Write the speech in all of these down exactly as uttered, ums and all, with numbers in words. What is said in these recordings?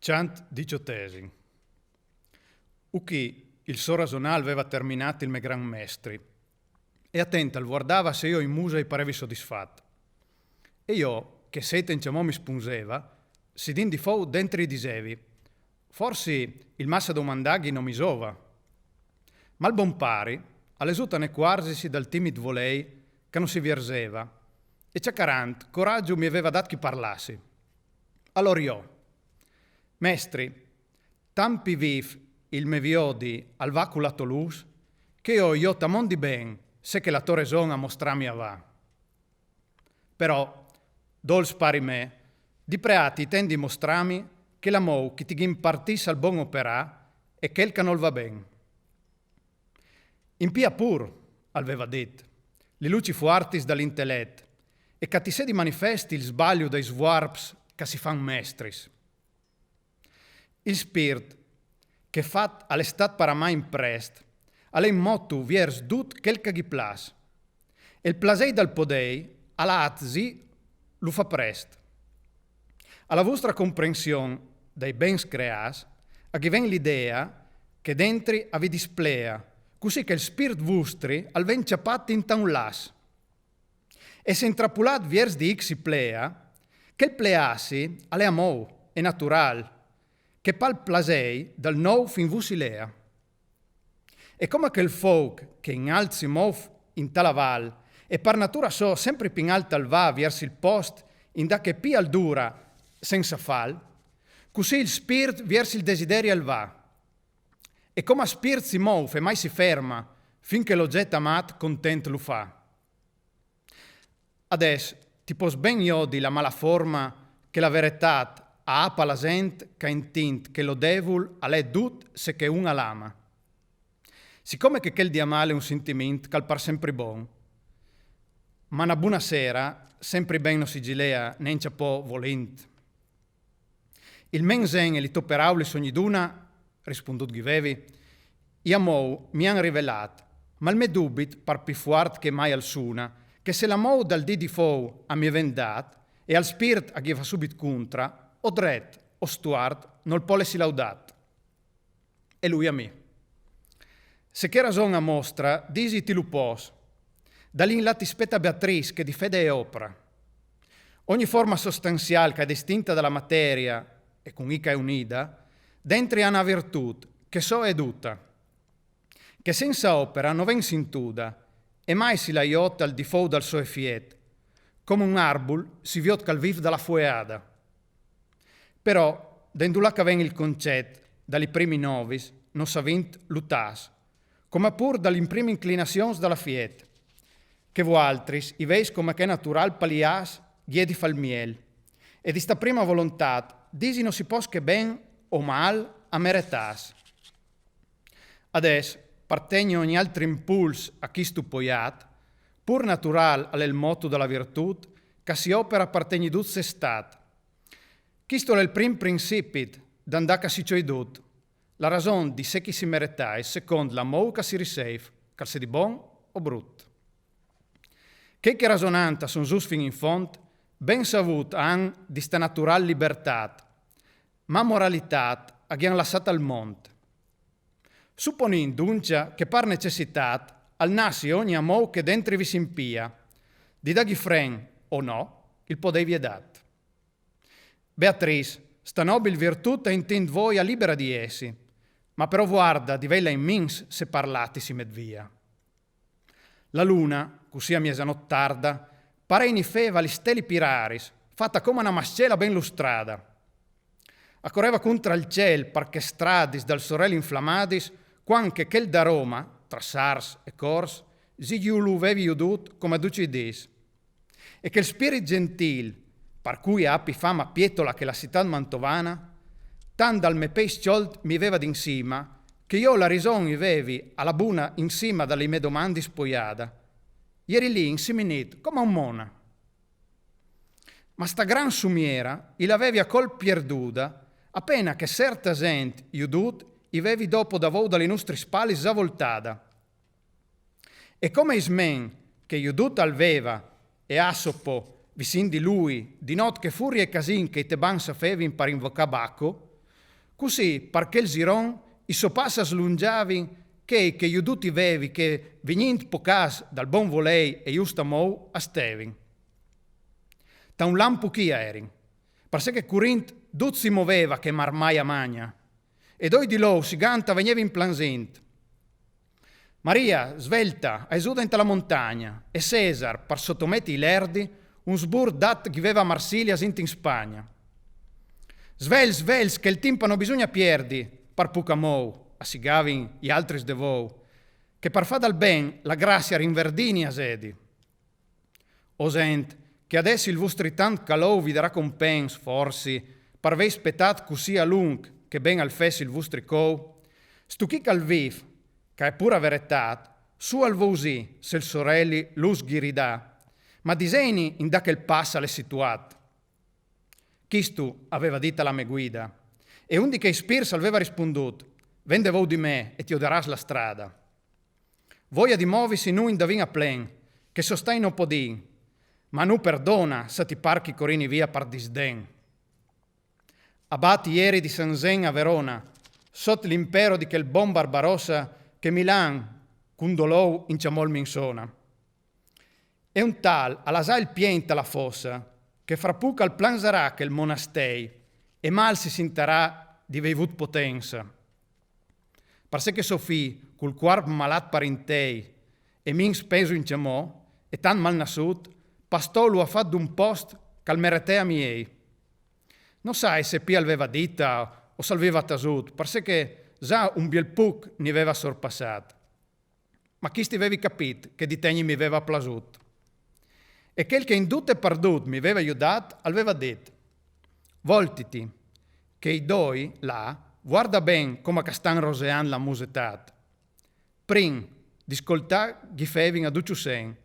Cjant diciotesim. Uchì il so rasonâ al veva terminât il me gran mestri, e atent al vuardava se jo in musa i parevi sodisfat. E jo, che seit encjamò mi spunseva, sidint di fou dentri i disevi: forsi il massa domandâghi no mi zova. Ma il bon pari al è zût a necuarzisi dal timit volei che no si vierzeva, e cjacarant coragju mi veva dât ch'i parlassi. Alor jo: Mestri, tant pi vîf il me viodi al va cu la tô lûs, che jo i jot amont di ben se che la tô reson a mostrâmi a va. Però, dolç pari me, di preâti i ten di mostrâmi che l'amou ch'i ti gh'impartìs al bon operâ e chel che nol va ben. Impia pur, al veva dit, li luci fuartis dal intelet, e ch'a ti sedi manifest il sbagliu dai svuarps ch'a si fan mestris. Il spirt, che fat al è stât par amâ in prest, al è in motu viers dut chel che ghi plâs. E il plasei dal podei al à zi lu fa prest. A la vustra comprension dai bens creâts a ghi ven l'idea che dentri a vi displea, cussì che il spirt vustri al ven cjapât inta un lâs. E se intrapulât viers di ic si plea, chel pleâsi al è amou e naturâl, che pal plasei dal nou fin vus si lea. E coma chel fouc che in alt si mouv inta la val e par natura sô sempri pi in alt al va viers il post indà che pi al dura sensa fâl, cussì il spirt viers il desideri al va. E coma spirt si mouv e mai si ferma, fin che l'ogjet amât content lu fa. Adès ti pos ben jodi la mala forma che la veretât a à pa la zent ch'a intint che lodevul al è dut se che un al ama. Sicome che chel di amâ al è un sintimint ch'al par sempri bon, ma na buna sera sempri ben no si gilea nencje po volint. Il men zen e li tô peraulis ogniduna, rispundût ghi vevi, i amou mi àn rivelât, ma il me dubit par pi fuart che mai al suna, che se l'amou dal dì di fou a mi ven dât, e al spirt a ghi va subit cuntra, o dret o stuart, nol pol essi laudât. E lui a mi: se che rason a mostra, disi ti lu pos. Da lì in là ti speta Beatrice che di fede e opra. Ogni forma sostanzial ch'a è distinta da la materia e cun ica è unida, dentri a à na virtût, che sô è duta. Che sensa opera no ven sintuda, e mai si la jot al di fou dal so efiet, come un arbul si viôt ch'al vîf da la fueada. Però, dendulà ch'a ven il concet da li primi novis, no savint lutâs, coma pur da li primi inclinazions da la fiet, che vualtris i veis coma ch'è naturâl pa li âs ghjè di fâ il miel, e di sta prima volontât disi no si pos che ben o mâl a meretâs. Adès, par tegni ogni altri impuls a chistu poiât, pur naturâl al è il motu da la virtût, ch'a si opera par tegni dut sestât. Chistu al è il prin principit, dandà ch'a si cjoi dut, la rason di se ch'i si meretais secont l'amou ch'a si riseiv, ch'al sedi bon o brut. Chei che rasonant a son zûts fin in font, ben savût a àn di sta naturâl libertât, ma moralitât a ghi àn lassât al mont. Suponint duncje che par necessitât al nassi ogni amou che dentri vi s'impia, di dâghi fren o no, il podei vi è dât. Beatrice, sta nobil virtût a intint voi a libera di essi, ma però vuarda di veila in mins se par là ti si met via. La luna, cussì a miesanot tarda, parei ni feva li steli pi raris, fata coma na mascela ben lustrada. A coreva cuntra il cel par chês stradis dal sorel inflamadis, cuant che chel da Roma, tra sars e cors, zi ju lu vevi judût coma ducj i dîs. E chel spirit gentîl, par cui a à pi fama Pietola che la citât mantovana, tant dal me pei scjolt mi veva d'insima, che jo la rison i vevi a la buna insima da li me domandis poiada. Jeri lì insiminît coma un mona. Ma sta gran sumiera i la vevi a colp pierduda, apena che serta zent judût i vevi dopo davou da li nustris spalis za voltada. E coma ismen che judût al veva e à so po, visin di lui, di not che furie e casin che i tebans a fevin par invocâ Baco, Cussì, par chel ziron, i so pass a slungiavin, chei che judut i vevi che, vignint po cas dal bon volei e just amou, a stevin. Ta un lamp chi a erin, parcè che curint dut si moveva che marmaia magna, e doi di lou sigant a vegnevin planzint. Maria, svelta, a è zuda inta la montagna, e Cesar, par sotometi i lerdi, un sbur dat ghi veva a Marsilia zint in Spagna. Svelts, svelts, che il timp a no bisugna pierdi, par puc amou, a sigavin i altris de vou, che par fa dal ben la grazia rinverdini a zedi. O zent, che adess il vustri tant calou vi darà compens, forsi, par vei spetat cussì a lunc che ben al fes il vustri cou? Stu chi ch'al vif, ca è pura veretat, su al vousì se il soreli lus ghi ridà, ma diseini inda che il pass al è situat. Chistu aveva dit a la me guida, e un di chei spirts al veva rispundut: Ven de vou di me e ti o daràs la strada. Voia di movisi nu indavin a plen, che sostai no podin, ma nu perdona sa ti par chi corini via par disden. Abat ieri di San Zen a Verona, sot l'impero di chel bon Barbarossa che Milan, cun dolou, inciamò il minsona. E un tal a lasà il pie inta la fossa, che fra puc al planzarà chel monastei, e mal si sintarà di vei vut potenza. Parcè che so fi, cul cuarp malat par intei, e min spesu inciamò, e tant malnassut, pastò lu ha fat d'un post ch'al meretea miei. No sai se pi al veva dita o s'al veva tasut, parcè che za un biel puc ni veva sorpassat. Ma chisti vevi capit che di tegni mi veva plasut. E chel che in dut e par dut mi veva judat, al veva dit: Voltiti, che i doi là, guarda ben coma ch'a stan roseant la musetat. Prin di scoltà ghi fevin a duciu sen,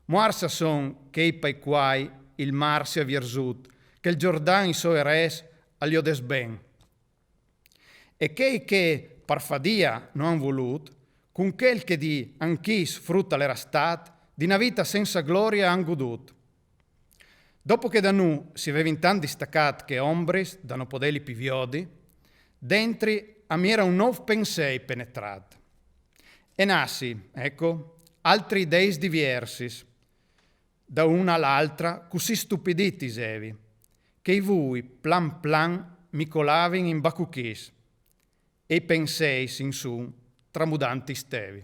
muarts a son chei pai quai il mar si à vierzut, che il Giordan i so erès al jodès ben. E chei che par fadia no han vulut, cun chel che di anch'is frut al era stat, di na vita senza gloria han gudut. Dopo che da nu si vevin tant distacat che ombris da no podeli pi viodi, dentri a mi era un nov pensei penetrat. E nassi, eco, altri ideis diviersis, da una a l'altra, cussì stupidit i sevi, che i vui plan plan mi colavin in bacuchis, e i penseis insun tramudant i stevi.